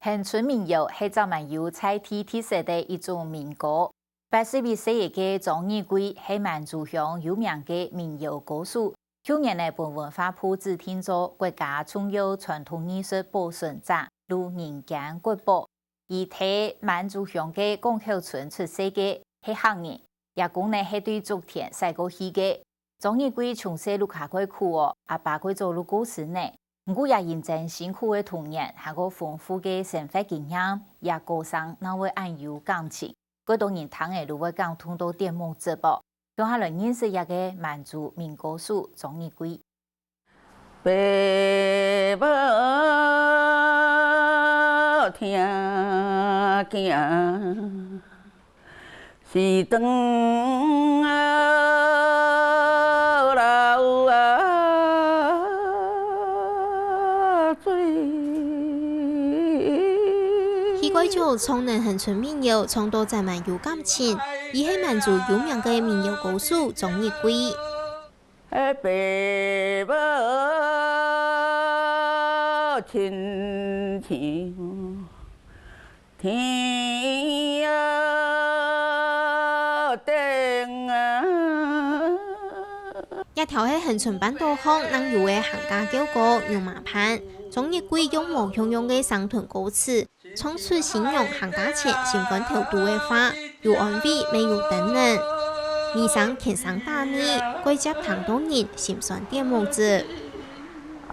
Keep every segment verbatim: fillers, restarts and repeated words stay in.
恆春民謠係隻滿有在地特色个一種民歌。八十一歲个張日貴係滿族鄉有名个民謠歌手，舊年呢分文化部指定做國家重要傳統藝術保存者，入人間國寶。佢在滿族鄉个港口村出世个，係客人， 爺公呢係對竹田徙過去个。張日貴從細屋下蓋苦哦，阿爸蓋早就過身呢。毋過也因為辛苦个童年，還過豐富个生活經驗，佢歌聲正會恁有感情。蓋多人聽了就會感動到跌目汁哦。共下來認識這个滿族民歌手張日貴。 爸母疼囝，時光啊流啊水。佢蓋早唱等恆春民謠，唱到正滿有感情。佢係滿族有名个民謠歌手張日貴。 爸母親像天頂啊。這條係恆春半島項當有个客家舊歌《牛嫲盼》，張日貴用無共樣个聲調歌詞， 唱出新娘行大前心肝頭肚个話，有安慰乜有溫暖。尾聲輕聲打義，蓋接聽到人心酸跌目汁。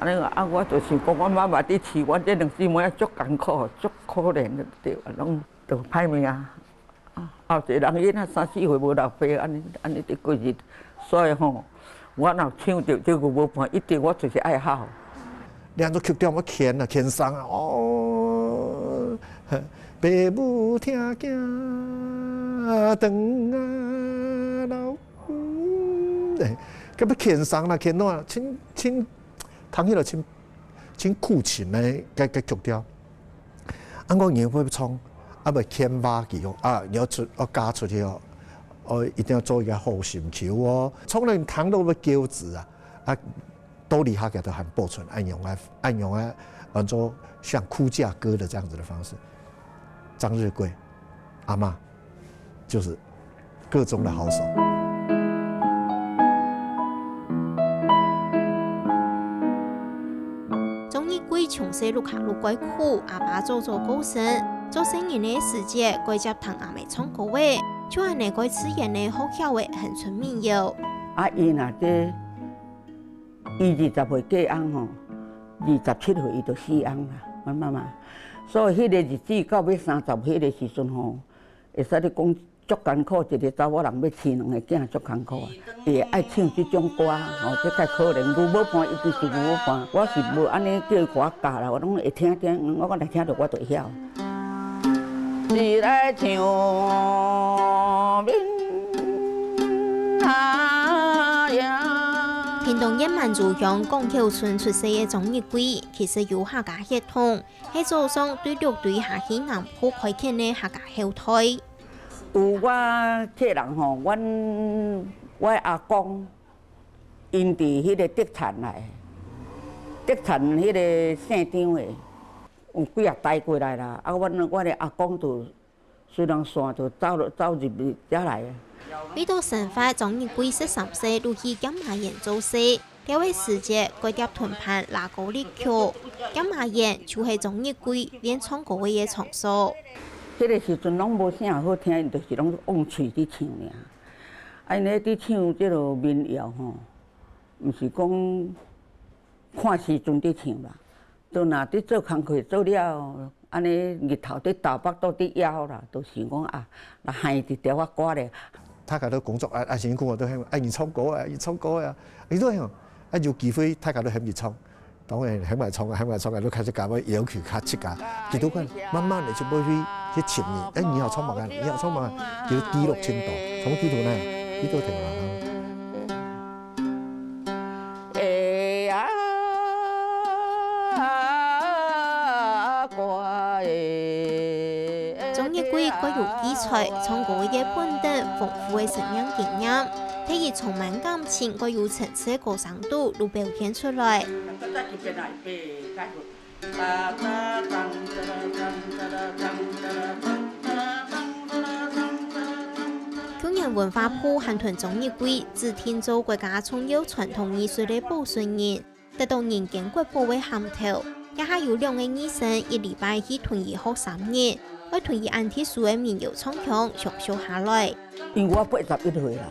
恁呢啊，我就想講，我媽媽佇飼阮這兩姊妹啊，足艱苦，足可憐个，對啊，攏都歹命啊。啊，後一个人伊若三四歲無老爸，恁呢，恁呢佇過日，所以吼， 我若唱著這牛無伴，一定我就是愛哭。你安怎曲調愛牽啊，牽傷啊，哦，爸母疼囝長啊老，嗯，欸，該欲牽傷啦，牽到啊，真，真，聽起來真，真苦情呢，該，該曲調。 啊，我人會唱，啊，會牽話佢哦，啊，你愛出，愛嫁出去哦，哦，一定要做一個好心臼哦。唱了聽到會噭眵啊，啊，到這下佢都還保存，恁樣啊，恁樣啊，安做像哭嫁歌的這樣子的方式。張日貴，阿嬤， 就是個中的好手。張日貴從細屋下就蓋苦，阿爸早早過身，做細人个時節，蓋接聽阿姆唱歌仔，就恁呢蓋自然个學曉了恆春民謠。啊，伊若這，伊二十歲過翁吼，二十七歲伊就死翁啦，阮媽媽。所以彼个日子到尾三十歲彼个時陣吼， 會使你講足艱苦，一个查某人欲飼兩个囝足艱苦啊！伊會愛唱這種歌，吼，這蓋可憐，牛無伴，伊就是牛無伴。我是無按呢叫伊共我教啦，我攏會聽聽，我講來聽著我就會曉。是來唱閩南謠。屏東縣滿州鄉港口村出世个張日貴，其實有客家血統， 係祖上對六堆下去南部開墾个客家後代。有我客人吼，阮，我阿公，𪜶佇彼个竹田來，竹田彼个姓張的，有幾若代過來啦。啊，阮，阮的阿公就 隨人散就走落，走入去遮來啊。為著生活，張日貴十三歲就去兼麻園做事，該个時節，蓋輒同伴拉歌入曲。兼麻園就係張日貴練唱歌个場所。彼个時陣攏無啥好聽，𪜶就是攏用喙咧唱爾。啊，𪜶咧唱這號民謠吼，毋是講看時陣咧唱啦。 都若佇做工課做了，按呢日頭佇東北肚佇枵啦，都想講啊，來哼一條仔歌咧。大家都工作啊，啊，辛苦啊，都喊，啊，你唱歌啊，你唱歌啊，你都喊，啊，有機會大家都喊你唱，當然喊來唱啊，喊來唱啊，都開始搞要求較自家。基督徒慢慢的就會去，去尋你，哎，你好唱麼个，你好唱麼个，就記錄清楚，從基督徒那，基督徒啊。 張日貴蓋有記才，唱歌个本等豐富个生命經驗，在佢充滿感情、蓋有層次个歌聲肚就表現出來。文化部還同鍾玉貴指定做國家重要傳統藝術个保存人，得到人間國寶个銜頭。這下有兩個藝生一禮拜去同佢學三日，愛同佢恁特殊个民謠唱腔相熟下來。因為我八十一歲啦，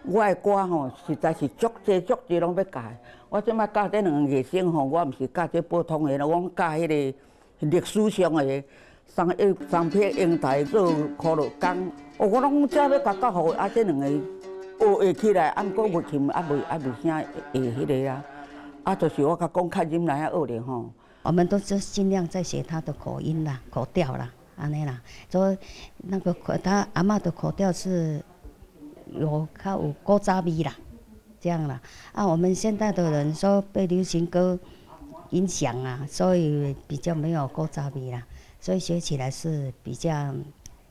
我个歌吼，實在是足濟足濟攏愛教。我這擺教這兩個藝生吼，我毋是教這普通个啦，我講教彼个 歷史上个三，三批英台做苦勞工，哦，我攏遮要甲教好，啊，這兩個學會起來，啊，毋過袂起，啊，袂，啊，袂啥會彼个啊。啊，就是我甲講較忍耐啊，學咧吼。我們都是盡量在學他的口音啦、口調啦，按呢啦。所以那個口，他阿嬤的口調是有較有古早味啦。 這樣啦。啊，我們現在的人說被流行歌影響啊，所以比較沒有古早味啦，所以學起來是比較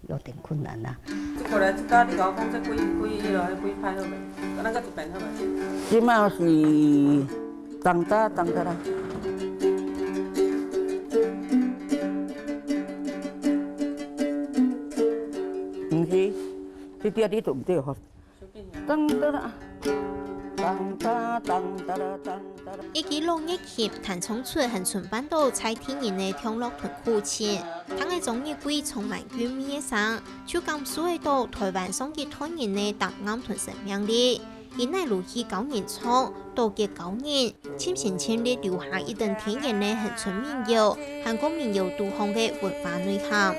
有點困難啦。這過來，這家你甲我講，這幾，幾，彼落，幾拍好未？咱閣一遍好未？這馬是當打，當打啦。毋是，這條你都毋對吼。 當噠啦，當噠，當噠啦，當噠啦。一支老樂器彈唱出還伸辦到在地人个暢樂同苦情，聽著鍾玉貴充滿韻味个聲，就感受得到臺灣上一代人个膽量同生命力。佢哪路去教人唱，到結交人，盡心盡力留下一等天然个鄉村民謠，還過民謠肚項个文化內涵。